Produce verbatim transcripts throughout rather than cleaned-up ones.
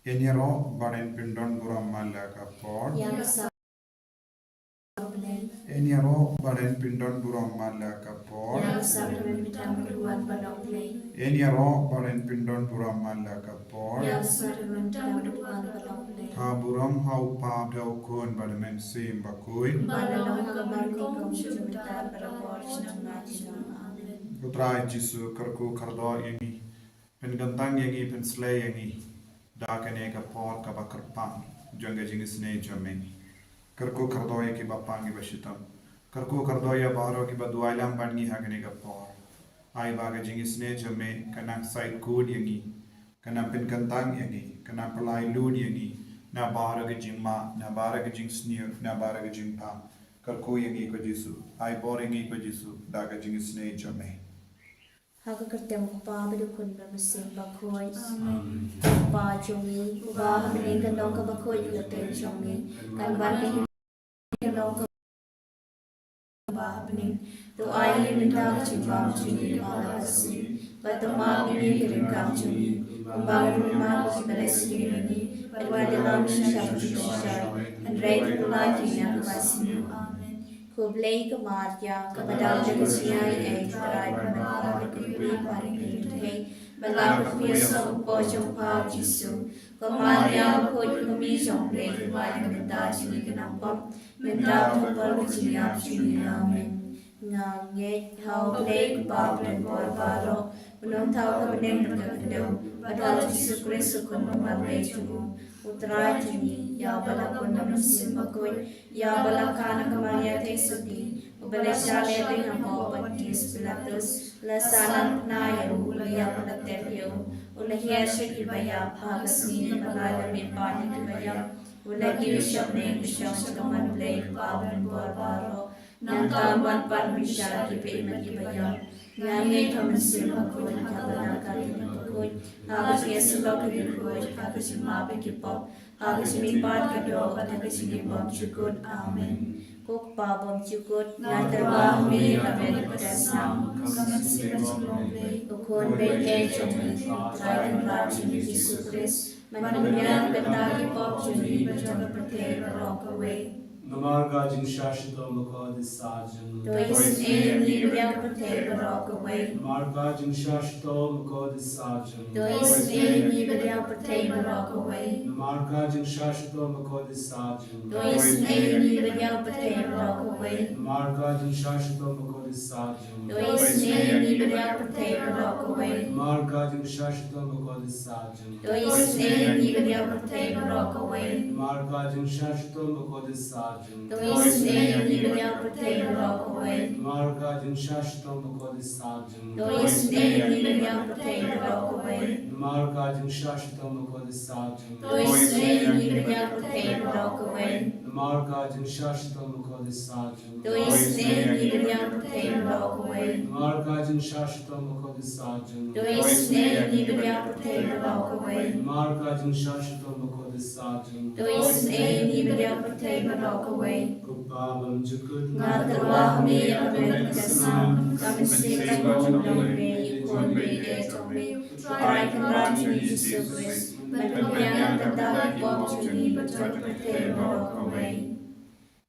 Ïaroh bad yn pyndon burom man la ka por. Ïa ka sap Blei. Ïaroh bad yn pyndon burom man la ka por. Ïa ka sap Blei mynta bad wan bad long Blei. Ïaroh bad yn pyndon burom man la ka por. Ïa ka sap Blei mynta bad wan bad long Blei. Ka burom ha u Kpa bad u Khun bad u Mynsiem Bakhuid. Bad la long ha ka ban kum kumjuh mynta bad la por shnong na shnong. Amen. U Trai Jisu kyrkhu kyrdoh ïa ngi. Pynkyntang ïa ngi, pynslei ïa ngi da kane ka por kaba kyrpang jong ka jingisynei jong me. Kyrkhu kyrdoh ïa kiba pang kiba shitom. Kyrkhu kyrdoh ïa baroh kiba duwai lang bad ngi ha kane ka por. Ai ba ka jingisynei jong me kan nang said kut ïa ngi, kan nang pynkyntang ïa ngi, kan nang pynlait lut ïa ngi na baroh ka jingma, na baroh ka jingsniew, na baroh ka jingpang. Kyrkhu ïa ngi ko Jisu. Ai bor ïa ngi ko Jisu da ka jingisynei jong me. Ha ka kyrteng u Kpa bad u Khun bad u Mynsiem Bakhuid. Amen. Kpa jong ngi uba ha bneng, kan long kaba khuid ka kyrteng jong me. Kan wan ka hynmen ka long kaba ha bneng. To ai ïa ngi mynta ka jingbam jong ngi kaba ha ka sngi. Bad to map ïa ngi ki ryngkat jong ngi, kumba ngi map ïa kiba leh sniew ïa ngi. Bad wat ïalam sha ka jingshisha, hynrei to pynlait ïa ngi na kaba sniew. Amen. Ko Blei ka Maria, kaba dap da ka jingaiei, Trai, bad ka Mari ka Kynrad, bad ka Kynrad, bad la ka pyrshah u kpoh jong pha u Jisu. Ko Maria, bakhuid ka kmie jong Blei, to duwai ïa ngi mynta jong ngi ki nongpop, mynta bad ha ka por ka jingïap jong ngi. Amen. Nga ngeit ha U Blei u Kpa Uba Donbor Baroh, U Nongthaw ka bneng bad ka khyndew, bad ha U Jisu Khrist U Khun ba marwei jong u, U Trai jong ngi, ïa uba la bun da U Mynsiem Bakhuid, ïa uba la kha na ka Maria Theisotti, uba la shah lehbeiñ ha ka hok u Pontius Pilatus, la sahnarphna ïa u, la ïap bad la tep ïa u, u la hiar sha kiba ïap, ha ka sngi kaba lai la mihpat na kiba ïap, u la kiew sha bneng, u shong sha kamon U Blei U Kpa Uba Donbor Baroh. Nangta un wan pat ban bishar ïa kiba im bad kiba ïap. Nga ngeit ha U Mynsiem Bakhuid, ha ka Kynrad Katholik bakhuid, ha ka jingïasyllok ki riewkhuid, ha ka jingmap ïa ki pop, ha ka jingmihpat ka doh, bad ha ka jingim bymjukut. Amen. Ko Kpa bymjukut, nga tyrwa ha me ïa ka met bad ka snam, kum ka mynsiem bad ka jingim U Blei, U Khun ba ïeit jong me, U Trai Kynrad jong ngi U Jisu Khrist, ban pynbiang na ka bynta ki pop jong ngi bad jong ka pyrthei baroh kawei. Namar ka jingshah shitom bakordit sat jong u. To isynei ïa ngi bad ïa ka pyrthei baroh kawei. Namar ka jingshah shitom bakordit sat jong u. To isynei ïa ngi bad ïa ka pyrthei baroh kawei. Namar ka jingshah shitom bakordit sat jong u. To isynei ïa ngi bad ïa ka pyrthei baroh kawei. Namar ka jingshah shitom bakordit sat jong u. To isynei ïa ngi bad ïa ka pyrthei baroh kawei. Namar ka jingshah shitom bakordit sat jong u. To isynei ïa ngi bad ïa ka pyrthei baroh kawei. Namar ka jingshah shitom bakordit sat jong u. To isynei ïa ngi bad ïa ka pyrthei baroh kawei. Namar ka jingshah shitom bakordit sat jong u. To isynei ïa ngi bad ïa ka pyrthei baroh kawei. Namar ka jingshah shitom bakordit sat jong u. To isynei ïa ngi bad ïa ka pyrthei baroh kawei. Namar ka jingshah shitom bakordit sat jong u. To isynei ïa ngi bad ïa ka pyrthei baroh kawei. Namar ka jingshah shitom bakordit sat jong u. To isynei ïa ngi bad ïa ka pyrthei baroh kawei. Namar ka jingshah shitom bakordit sat jong u. To isynei ïa ngi bad ïa ka pyrthei baroh kawei. Ko Kpa bymjukut, nga tyrwa ha me ïa ka met bad ka snam, kum ka mynsiem bad ka jinglong jong me, ïa U Khun ba ïeit jong me, U Trai Kynrad jong ngi U Jisu Khrist, ban pynbiang na ka bynta ki pop jong ngi bad jong ka pyrthei baroh kawei.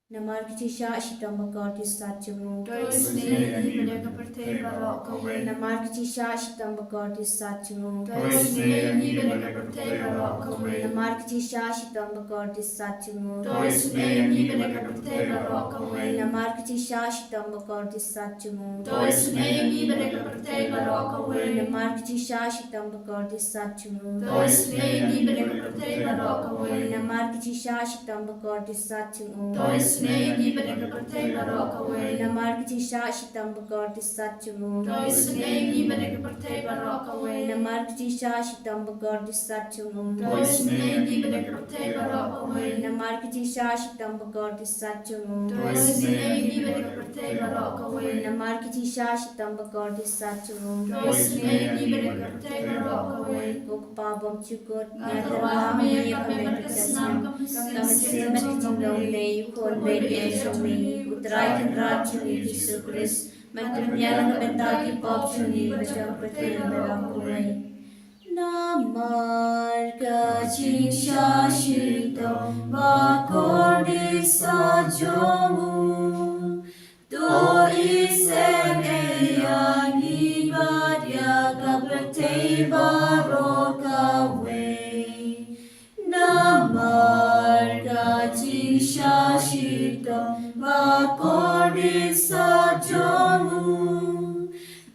Namar ka jingshah shitom bakordit sat jong u. To isynei ïa ngi bad ïa ka pyrthei baroh kawei. Namar ka jingshah shitom bakordit sat jong u. To isynei ïa ngi bad ïa ka pyrthei baroh kawei. Namar ka jingshah shitom bakordit sat jong u. To isynei ïa ngi bad ïa ka pyrthei baroh kawei. Namar ka jingshah shitom bakordit sat jong u. To isynei ïa ngi bad ïa ka pyrthei baroh kawei. Namar ka jingshah shitom bakordit sat jong u. To isynei ïa ngi bad ïa ka pyrthei baroh kawei. Namar ka jingshah shitom bakordit sat jong u. To isynei ïa ngi bad ïa ka pyrthei baroh kawei. Namar ka jingshah shitom bakordit sat jong u. To isynei ïa ngi bad ïa ka pyrthei baroh kawei. Namar ka jingshah shitom bakordit sat jong u. To isynei ïa ngi bad ïa ka pyrthei baroh kawei. Namar ka jingshah shitom bakordit sat jong u. To isynei ïa ngi bad ïa ka pyrthei baroh kawei. Namar ka jingshah shitom bakordit sat jong u. To isynei ïa ngi bad ïa ka pyrthei baroh kawei. Ko Kpa bymjukut, nga tyrwa ha me ïa ka met bad ka snam, kum ka mynsiem bad ka jinglong jong me, ïa U Khun ba ïeit jong me, U Trai Kynrad jong ngi U Jisu Khrist, ban pynbiang na ka bynta ki pop jong ngi bad jong ka pyrthei baroh kawei. Namar ka Jingsha shitom ba kordit sa jong u. To isynei ïa ngi bad ïa ka pyrthei baroh kawei. Namar ka jingsha shitom ba kordit sa jong u.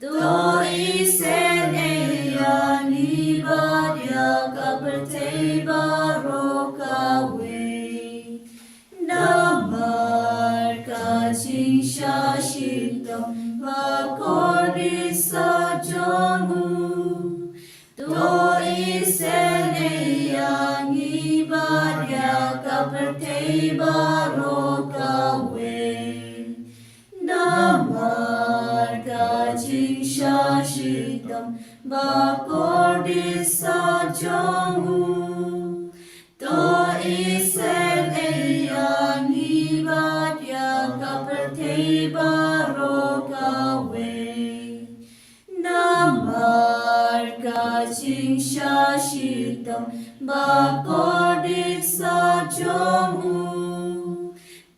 To isynei ïa ngi bad ïa ka pyrthei baroh kawei. Namar ka jingsha shitom ba kordit sa jong u. To isynei ïa ngi bad ïa ka pyrthei baroh kawei. Namar ka jingsha shitom ba kordit sa jong u. To isynei ïa ngi bad ïa ka pyrthei baroh kawei. Namar ka jingsha shitom ba kordit sa jong u.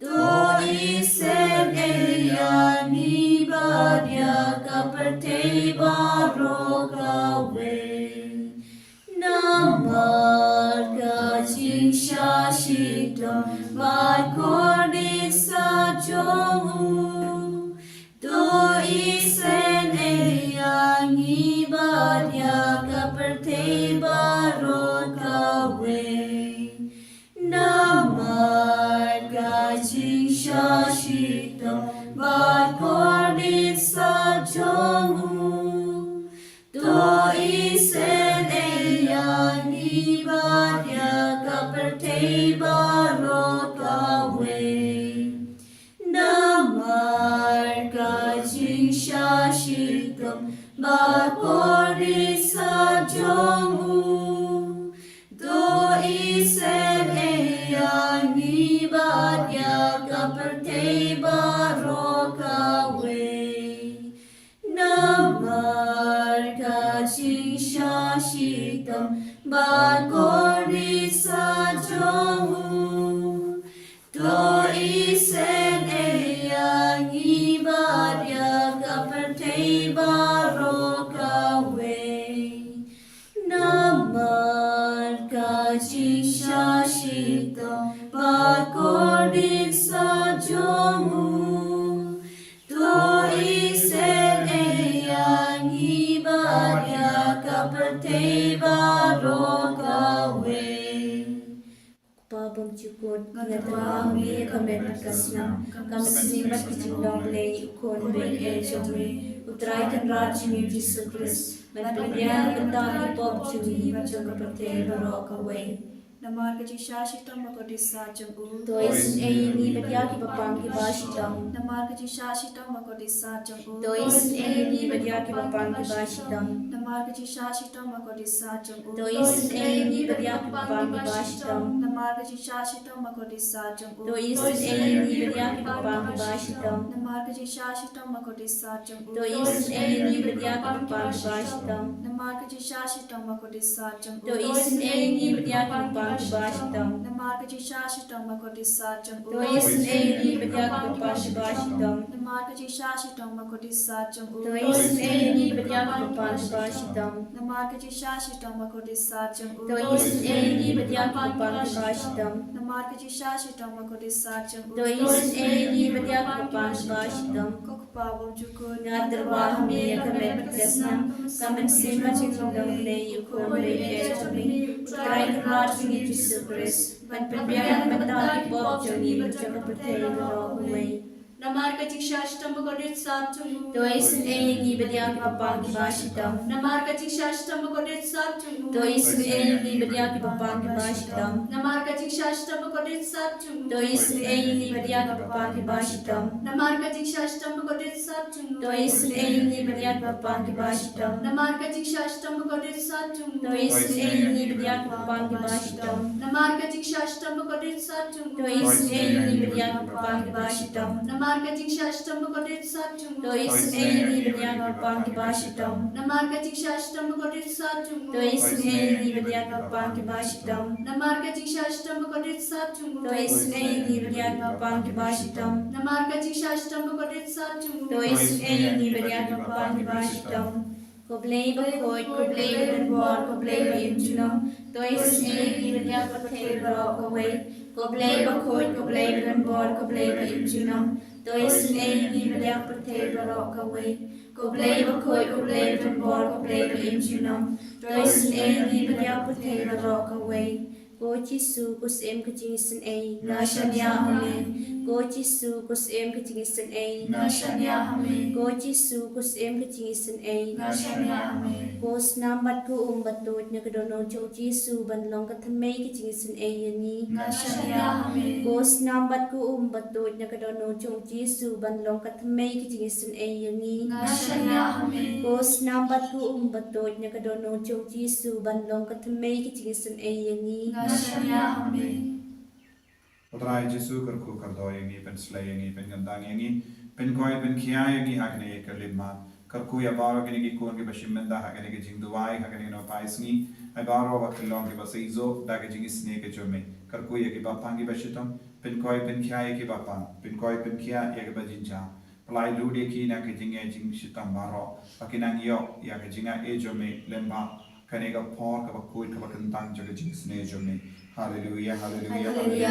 To isynei ïa ngi bad ïa ka pyrthei baroh kawei. Namar ka jingsha shitom ba kordit sa jong u. To isynei ïa ngi bad ïa ka pyrthei baroh kawei. Namar ka jingsha shitom ba kordit sa jong u. To isynei ïa ngi bad ïa ka pyrthei baroh kawei. Namar ka jingsha shitom ba kordit sa jong u. To isynei ïa ngi bad ïa ka pyrthei baroh kawei. Namar ka jingsha shitom ba kordit sa jong u. To isynei ïa ngi bad ïa ka pyrthei baroh kawei. Namar ka jingsha shitom ba kordit sa jong u. To isynei ïa ngi bad ïa ka pyrthei baroh kawei. Kpa bymjukut, nga tyrwa ha me ka met bad ka snam, ka mynsiem bad ka jinglong Blei, U Khun baieit jong me, U Trai Kynrad jong ngi Jisu Khrist, ban pynbiang na ka bynta ki pop jong ngi bad jong ka pyrthei baroh kawei. Namar ka jingsha shitom ba kordit sa jong u. To isynei ïa ngi bad ïa ki bapang kiba shitom. Namar ka jingsha shitom ba kordit sa jong u. To isynei ïa ngi bad ïa ki bapang kiba shitom. Namar ka jingsha shitom ba kordit sa jong u. To isynei ïa ngi bad ïa ki bapang kiba shitom. Namar ka jingsha shitom ba kordit sa jong u. To isynei ïa ngi bad ïa ki bapang kiba shitom. Namar ka jingsha shitom ba kordit sa jong u. To isynei ïa ngi bad ïa ki bapang kiba shitom. Namar ka jingsha shitom ba kordit sa jong u. To isynei ïa ngi bad ïa ki bapang kiba shitom. Namar ka jingsha shitom ba kordit sa jong u. To isynei ïa ngi bad ïa ki bapang kiba shitom. Namar ka jingsha shitom ba kordit sa jong u. To isynei ïa ngi bad ïa ki bapang kiba shitom. Namar ka jingsha shitom ba kordit sa jong u. To isynei ïa ngi bad ïa ki bapang kiba shitom. Namar ka jingsha shitom ba kordit sa jong u. To isynei ïa ngi bad ïa ki bapang kiba shitom. Ko Kpa bymjukut, nga tyrwa ha me ka met bad ka snam, ka mynsiem bad ka jinglong Blei, U Khun baieit jong me, U Trai Kynrad jong ngi Jisu Khrist, ban pynbiang na ka bynta ki pop jong ngi bad jong ka pyrthei baroh kawei. Namar ka jingsha shitom ba kordit sa jong u. To isynei ïa ngi bad ïa ki bapang kiba shitom. Namar ka jingsha shitom ba kordit sa jong u. To isynei ïa ngi bad ïa ki bapang kiba shitom. Namar ka jingsha shitom ba kordit sa jong u. To isynei ïa ngi bad ïa ki bapang kiba shitom. Namar ka jingsha shitom ba kordit sa jong u. To isynei ïa ngi bad ïa ki bapang kiba shitom. Namar ka jingsha shitom ba kordit sa jong u. To isynei ïa ngi bad ïa ki bapang kiba shitom. Namar ka jingsha shitom ba kordit sa jong u. To isynei ïa ngi bad ïa ki bapang kiba shitom. Namar Namar ka jingshah shitom bakordit sat jong u. To isynei ïa ngi ban ïaid bad ba pang kiba shitom. Namar ka jingshah shitom bakordit sat jong u. To isynei ïa ngi ban ïaid bad ba pang kiba shitom. Namar ka jingshah shitom bakordit sat jong u. To isynei ïa ngi ban ïaid bad ba pang kiba shitom. Namar ka jingshah shitom bakordit sat jong u. To isynei ïa ngi ban ïaid bad ba pang kiba shitom. Ko Blei bakhuid, ko Blei badonbor, ko Blei ba im junom. To isynei ïa ngi ban ïaid pyrthei baroh kawei. Ko Blei bakhuid, ko Blei badonbor, ko Blei ba im junom. To isynei ïa ngi ban ïaid pyrthei baroh kawei. Ko Blei bakhuid, ko Blei badonbor, ko Blei ba im junom. To isynei ïa ngi ban ïaid pyrthei baroh kawei. Ko Jisu, ko Syiem ka jingisynei, nga shaniah ha me. Ko Jisu, ko Syiem ka jingisynei, nga shaniah ha me. Ko Jisu, ko Syiem ka jingisynei, nga shaniah ha me. Ko snam bad ko um ba tuid na ka dohnud jong u Jisu ban long ka thymmei ka jingisynei ïa ngi, nga shaniah ha me. Ko snam bad ko um ba tuid na ka dohnud jong u Jisu ban long ka thymmei ka jingisynei ïa ngi, nga shaniah ha me. Ko snam bad ko um ba tuid na ka dohnud jong u Jisu ban long ka thymmei ka jingisynei ïa ngi, nga shaniah ha me. U Trai Jisu, kyrkhu kyrdoh ïa ngi, pynslei ïa ngi, pynkyntang ïa ngi, pynkhuid pynkhia ïa ngi ha kane ka lymbat. Kyrkhu ïa baroh kine ki khun kiba shim bynta ha kane ka jingduwai ha kane ka nohpait sngi. Ai baroh ba kin long kiba seisoh da ka jingisynei ka jong me. Kyrkhu ïa kiba pang kiba shitom, pynkhuid pynkhia ïa kiba pang, pynkhuid pynkhia ïa kiba jynjar. Pynlait lut ïa ki na ka jingeh jingshitom baroh, ba kin nang ïoh ïa ka jingaiei jong me lyngba kane ka por kaba khuid kaba kyntang jong ka jingisynei jong me. Haleluia, haleluia, haleluia.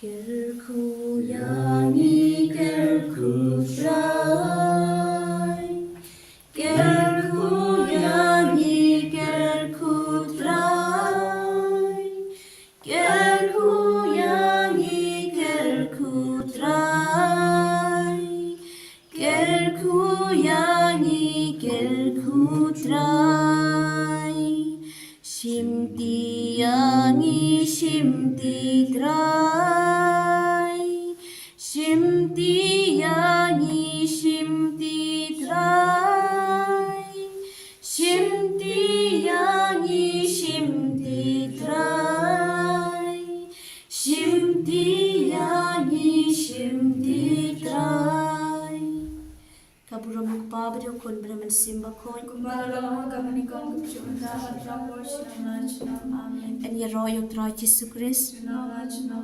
Kyrkhu ïa ngi, kyrkhu Trai. Kyrkhu ïa ngi, kyrkhu Trai. Kyrkhu ïa ngi, kyrkhu Trai. Kyrkhu ïa ngi, kyrkhu Trai. Shimti ïa ngi, shimti Trai. Shimti ïa ngi, shimti Trai. Shimti ïa ngi, shimti Trai. Shimti ïa ngi, shimti Trai. Ka burom u Kpa bad u Khun bad u Mynsiem Bakhuid. Kumba la long ha ka mynnyngkong, kumjuh mynta, ha ki por sha ïing. Amen. Yn ïaroh ïa u Trai Jisu Khrist. Junom la junom.